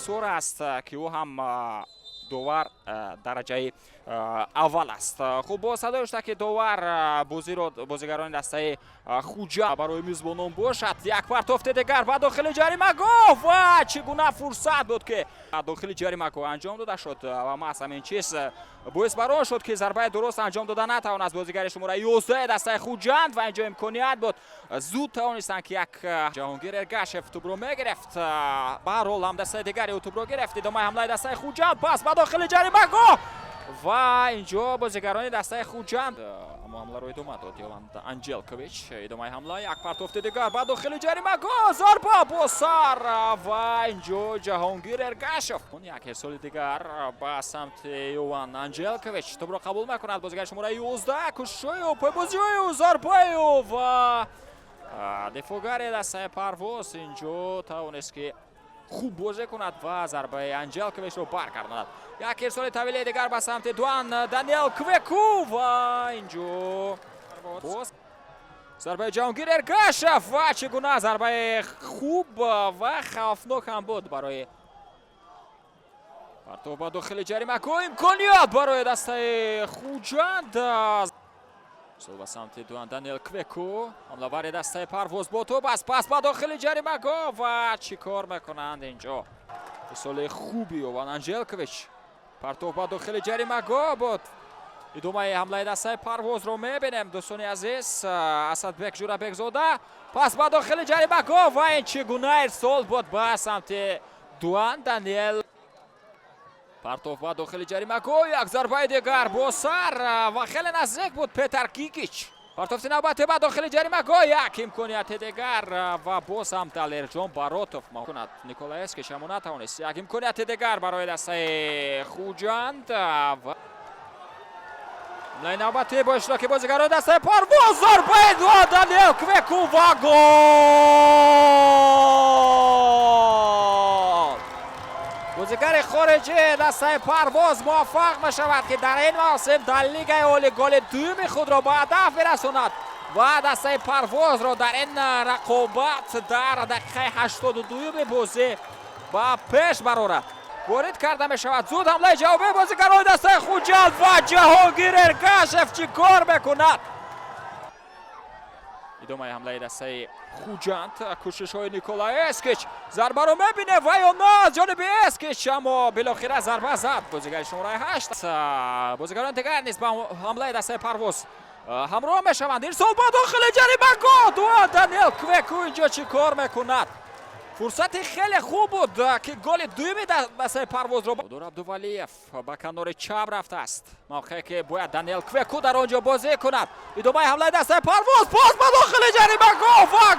Ҳисор аст, ки ӯ ҳам довар дараҷаи аввал аст. Хуб, бо садои ки довар бозиро бозигарони дастаи Хуҷанд барои мизбонон бошад. Як партофти дигар ба дохили ҷаримагоҳ ва чӣ гуна фурсат буд, ки дохили ҷаримагоҳ анҷом дода шуд ва маҳз ҳамин чиз боис бар он шуд, ки зарбаи дуруст анҷом дода натавонаст бозигари шумораи 11 дастаи Хуҷанд. Ва инҷо имконият буд, зуд тавонистанд, ки як Ҷаҳонгир Эргашев тӯбро мегирифт. Ба ҳар ҳол, ҳам дастаи дигари ӯ тӯбро гирифт. Идомаи ҳамлаи дастаи Хуҷанд, пас ба дохили ҷаримагоҳ ва инҷо бозигарони дастаи Хуҷанд, аммо ҳамларо идома дод Йован Анҷелкович. Идомаи ҳамла, як партофти дигар ба дохили ҷаримагоҳ, зарба бо сар ва инҷо Ҷаҳонгир Эргашев. Як ирсоли дигар ба самти Йован Анҷелкович, тӯбро қабул мекунад бозигари шумораи 11. Кӯшишҳою пойбозиҳою зарбаю ва дифоъгари дастаи Парвоз инҷо тавонист, ки хуб бозӣ кунад ва зарбаи Анҷелковичро баргардонад. Як ирсоли тавилаи дигар ба самти Дуан Даниел Квеку ва инҷо боз зарбаи Ҷаҳонгир Эргашев. Ва чӣ гуна зарбаи хуб ва хавфнок ҳам буд барои партов ба дохили ҷаримагоҳ. Имконият барои дастаи Хуҷанд. Сол ба самти Дуан Даниел Квеку, ҳамлавари дастаи Парвоз, бо тӯб аст. Пас ба дохили ҷаримагоҳ ва чӣ кор мекунанд инҷо? Ирсоли хуби Йован Анҷелкович, партов ба дохили ҷаримагоҳ буд. Идомаи ҳамлаи дастаи Парвозро мебинем, дӯстони азиз. Асадбек Ҷурабекзода, пас ба дохили ҷаримагоҳ ва ин чӣ гуна ирсол буд ба самти Дуан Даниел! Партов ба дохили ҷаримагоҳ, як зарбаи дигар бо сар ва хеле наздик буд Петар Кикич. Партофти навбатӣ ба дохили ҷаримагоҳ, як имконияти дигар ва боз ҳам Далерҷон Баротов кунад. Николаевскиш, аммо натавонист. Як имконияти дигар барои дастаи Хуҷанд ва ҳамлаи навбатӣ бо иштироки бозигарони дастаи Парвоз, зарбаи Даниел Квеку ва гол! Бозигари хориҷии дастаи Парвоз муваффақ мешавад, ки дар ин мавсим дар Лигаи Олӣ голи дуюми худро ба ҳадаф бирасонад ва дастаи Парвозро дар ин рақобат дар дақиқаи 82-юми бозӣ ба пеш барорад. Ворид карда мешавад зуд ҳамлаи ҷавобии бозигарони дастаи Хуҷанд ва Ҷаҳонгир Эргашев чӣ кор мекунад? Идомаи ҳамлаи дастаи Хуҷанд, кӯшишҳои Никола Эскич, зарбаро мебине ва ё на аз ҷониби Эскич, аммо билохира зарба зад бозигари шумораи 8. Бозигарони дигар низ ба ҳамлаи дастаи Парвоз ҳамроҳ мешаванд. Ирсол ба дохили ҷаримагоҳ, Дуан Даниел Квеку инҷо чӣ кор мекунад? Фурсати хеле хуб буд, ки голи дуюми дастаи Парвозро. Одор Абдувалиев ба канори чап рафтааст, мавқее ки бояд Даниел Квеку дар он ҷо бозӣ кунад. Идомаи ҳамлаи дастаи Парвоз, пас ба дохили ҷаримагоҳ ва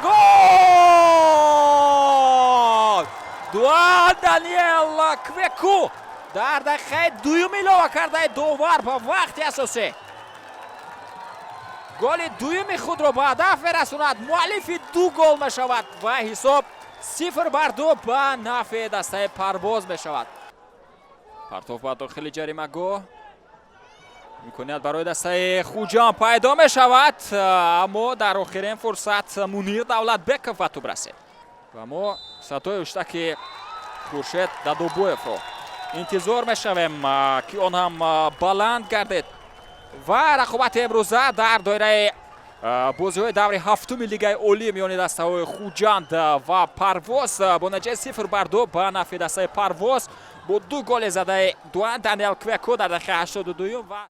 гол! Дуан Даниел Квеку дар дақиқаи дуюми илова кардаи довар ба вақти асосӣ голи дуюми худро ба ҳадаф мерасонад, муаллифи ду гол мешавад ва ҳисоб 0-2 ба нафъи дастаи Парвоз мешавад. Партов ба дохили ҷаримагоҳ, имконият барои дастаи Хуҷанд пайдо мешавад, аммо дар охирин фурсат Мунир Давлатбеков ба тӯб расид. Ва мо садои ҳуштаки Хуршед Дадобоевро интизор мешавем, ки он ҳам баланд гардид. Ва рақобати имрӯза дар доираи бозиҳои даври ҳафтуми Лигаи Олӣ миёни дастаҳои Хуҷанд ва Парвоз бо натиҷаи 0-2 ба нафъи дастаи Парвоз бо ду голи задаи Дуан Даниел Квеку дар дақиқаи 82-юм ва